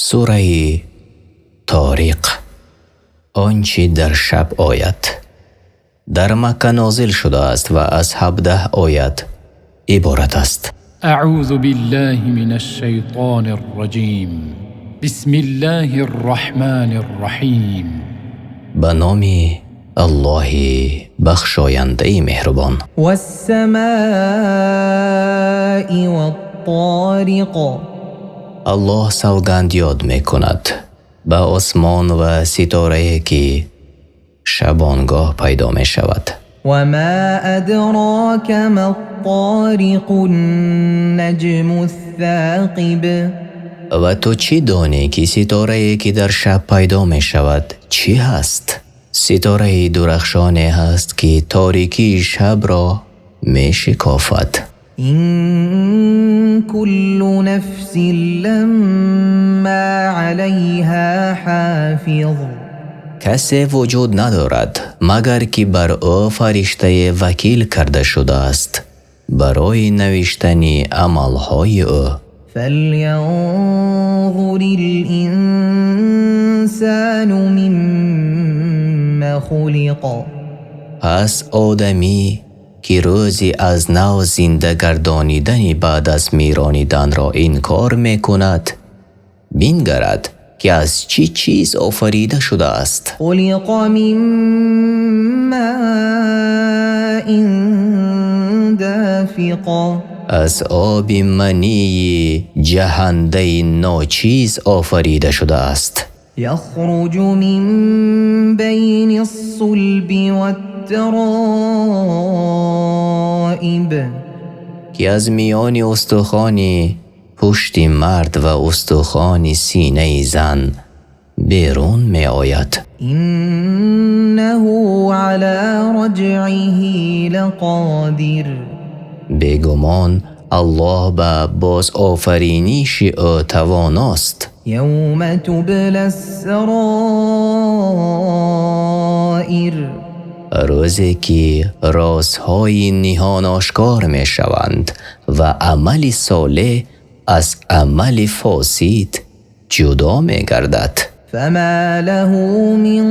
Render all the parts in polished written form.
Сураи Ториқ, он чи дар шаб ояд, дар Макка нозил шудааст ва аз 17 оят иборат аст. Аъӯзу биллаҳи минаш-шайтонир-рожим. Бисмиллаҳир-раҳмонир-раҳим. Ба номи Аллоҳ бахшоянда меҳрубон. Вас-самои ват-ториқ. Аллоҳ савганд ёд мекунад ба осмон ва ситорае ки шабонгоҳ пайдо мешавад. Ва мо адрока мат-ториқ, ан-наҷмус-соқиб. Ва ту чӣ донӣ, ки ситорае ки дар шаб пайдо мешавад чӣ ҳаст? Ситораи дурахшоне ҳаст, ки торикии шабро мешикофад. Ин кулlu нафсин ламмо алайҳо ҳофиз. Касе вуҷуд надорад, магар ки бар ӯ фаришта вакил карда шудааст барои навиштани аъмолҳои ӯ. Фалянзурил-инсону мимма хулиқ. Пас одаме ки рӯзи аз нав зинда гардонидан баъд аз миронданро инкор мекунад, бингарад, ки аз чӣ чиз офарида шудааст. Хулиқа мин моин дофиқ. Аз оби мании ҷаҳанда ночиз офарида шудааст. Яхруҷу мин байнис-сулби ват-тароиб. Ки аз миёни устухони пушти мард ва устухони синаи зан берун меояд. Иннаҳу ало раҷъиҳи лақодир. Бегумон Аллоҳ ба бозофаринии ӯ тавоност. Явма тублас-сароир. Рӯзе ки розҳои ниҳон ошкор мешаванд ва амали солеҳ аз амали фосид ҷудо мегардад. Фама лаҳу мин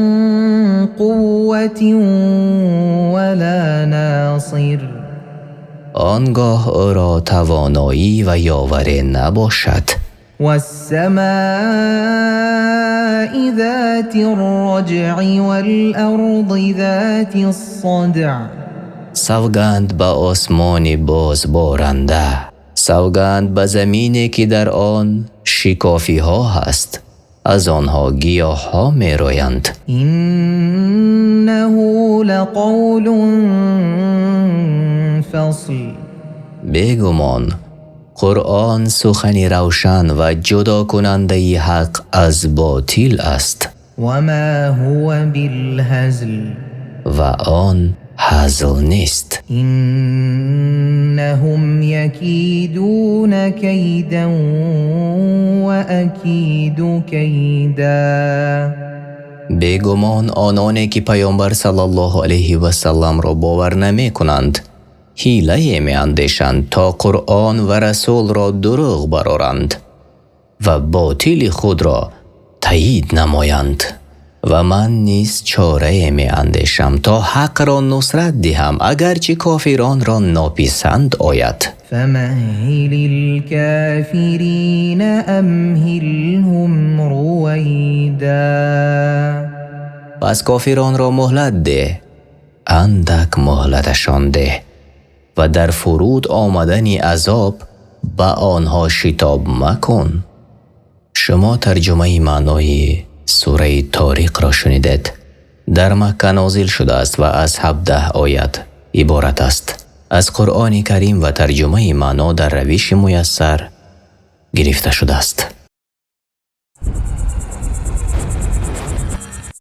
қувватин ва ло носир. Он гоҳ ӯро тавоноӣ ва ёварӣ набошад. Вас-самои зотир-раҷъи вал-арзи зотис-садъ. Савганд ба осмони бозборанда, савганд ба замине ки дар он шикофиҳо ҳаст, аз онҳо гиёҳҳо мерӯянд. Иннаҳу лақавлун фасл. Бегумон Қуръон сухани равшан ва ҷудокунандаи ҳақ аз ботил аст. Ва мо ҳува билҳазл. Ва он ҳазл нест. Иннаҳум якидуна кайдан ва акиду кайдан. Бегумон ононе ки Паёмбар саллаллоҳу алайҳи васаллам-ро бовар намекунанд, ҳилае меандешанд то Қуръон ва расулро дурӯғ бароранд ва ботили худро тасдиқ намоянд. Ва ман низ чорае меандешам то ҳақро нусрат диҳам, агарчи кофиронро нописанд ояд. Фамаҳҳилил-кофирина амҳилҳум рувайда. Пас кофиронро муҳлат деҳ, андак муҳлаташон деҳ ва дар фуруд омадани азоб ба онҳо шитоб макун. Шумо тарҷумаи маънои сураи Ториқро шунидед. Дар Макка нозил шудааст ва аз 17 оят иборат аст. Аз Қуръони Карим ва тарҷумаи маъно дар равиши муяссар гирифта шудааст.